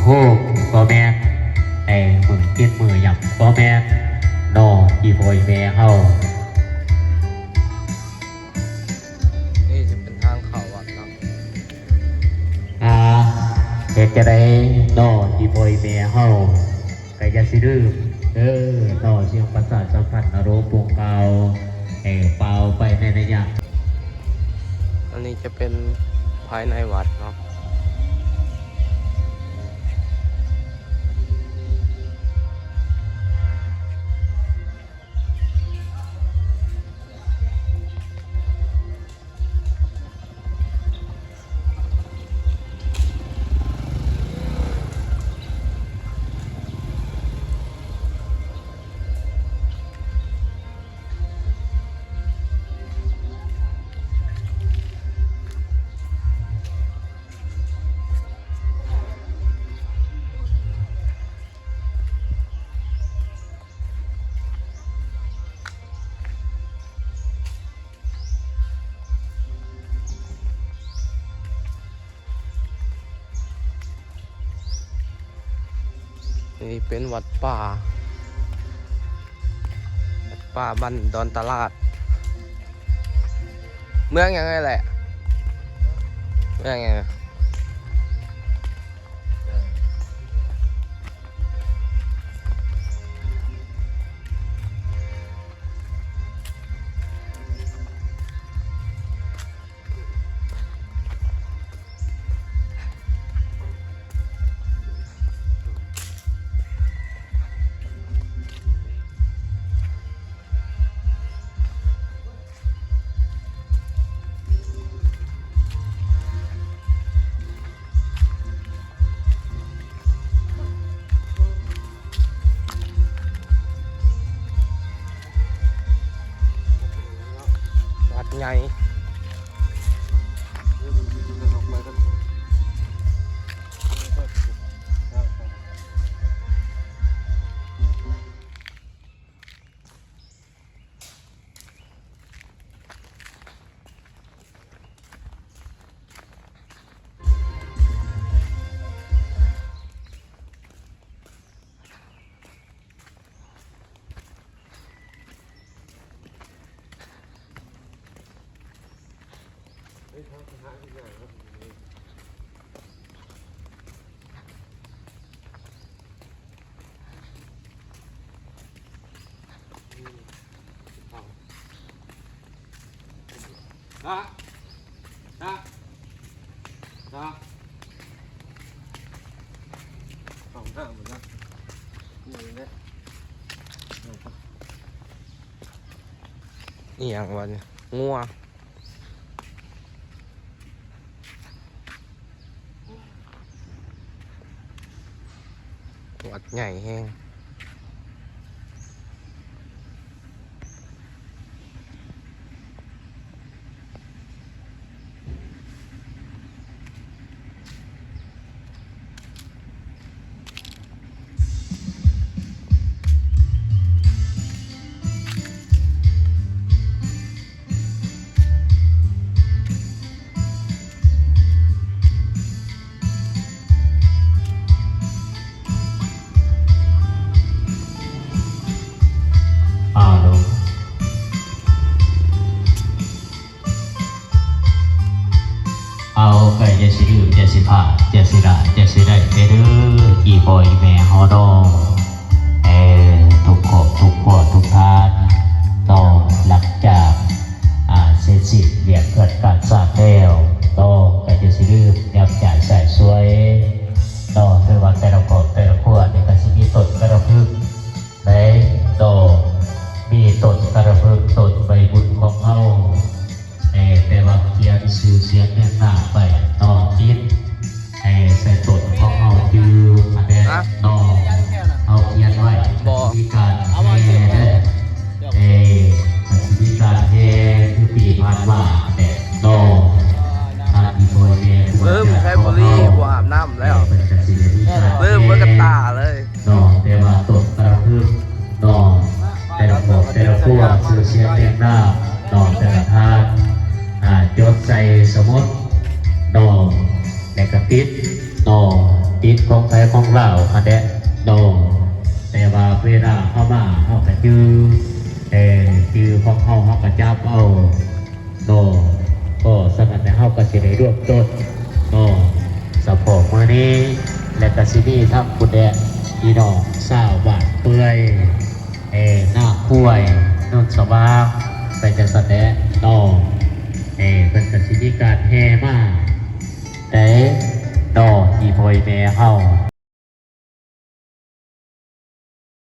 ໂຮມກໍແມ່ນ ແຕ່ມື້ກິນມື້ຢຳກໍແມ່ນເນາະ ອີ່ພໍ່ອີ່ແມ່ເຮົາ. ນີ້ຈະເປັນທາງເຂົ້າວັດເນາະ. ອ່າ ເຮັດຈັ່ງໃດເນາະ ອີ່ພໍ່ອີ່ແມ່ເຮົາ ກໍຢ່າຊິລືມເດີເນາະ ສຽງປະຊາສຳພັນນະໂລມ ປົງກ່າວ ເອີ ປ່າວໄປໃນໄລຍະ. ອັນນີ້ຈະເປັນພາຍໃນວັດເນາະ. ນີ້ເປັນວັດປ່າ ວັດປ່າບ້ານດອນຕະຫຼາດ. ເມືອງຫຍັງນີ້ແຫຼະ? ເມືອງຫຍັງ? ວັດໃຫຍ່ ອີ່ຫຍັງວະນີ້? ງົວ. ວັດໃຫຍ່ແຮງ. ອາໂດ ເອົາ ກໍຢ່າຊິລືມ ຢ່າຊິພາດ ຢ່າຊິລະ ຢ່າຊິໄດ້ເດີ ອີ່ພໍ່ອີ່ແມ່ເຮົາເນາະ ເອີ ທຸກຄອບທຸກຄົວທຸກທ່ານເນາະ ຫຼັງຈາກ ອ່າ ເສັດສິ້ນວຽກເຮືອນການຊານແລ້ວເນາະ ກໍຢ່າຊິລືມນຳໃຈໃສ່ຊ່ວຍເນາະ ຖືວ່າແຕ່ລະຄອບແຕ່ລະຄົວນີ້ກໍຊິມີຕົ້ນກະລະພຶກ ແມ່ນດອກ ມີຕົ້ນກະລະພຶກ ຕົ້ນໃບບຸນຂອງເຮົາ ແຕ່ ແຕ່ວ່າຂຽນຊື່ສຽງແນມໜ້າໄປເນາະ ຕິດໃສ່ຕົ້ນຂອງເຮົາຢູ່ຫັ້ນແຫຼະເນາະ ເຮົາຂຽນໄວ້ ບໍ່ ກະຊິມີການແຫ່ເດີ ເອີ ກະຊິມີການແຫ່ຄືປີຜ່ານມາຫັ້ນແຫຼະເນາະ ທາງທີ່ພໍ່ແມ່ຄູອາຈານຂອງເຮົາ ເອີ ບໍ່ອາບນ້ຳແລ້ວ ເອີ ເພິ່ນກະຊິໄດ້ມີການແຫ່ ເລີ່ມເບິ່ງກັນຕາເລີຍ ເນາະ ແຕ່ວ່າຕົ້ນກະລະພຶກເນາະ ແຕ່ລະຄອບແຕ່ລະຄົວ ຊື່ສຽງແນມໜ້າເນາະ ແຕ່ລະທ່ານ ອ່າ ຈົດໃສ່ສະໝຸດເນາະ ແລ້ວກະຕິດເນາະ ສິດຂອງໃຜຂອງລາວຫັ້ນແຫຼະເນາະ. ແຕ່ວ່າເວລາເຮົາມາ ເຮົາກະຈື່ ແຕ່ຈື່ຂອງເຮົາ ເຮົາກະຈັບເອົາເນາະ. ກໍສະນັ້ນແຫຼະ ເຮົາກະຊິໄດ້ລວມຕົ້ນເນາະ ສະເພາະມື້ນີ້ ແລະກະຊິມີທັງພຸ້ນແຫຼະ ພີ່ນ້ອງຊາວບ້ານເປື່ອຍ ເອີ ນາຄວາຍ ໂນນສະຫວ່າງ ໄປຈັ່ງຊັ້ນແຫຼະເນາະ.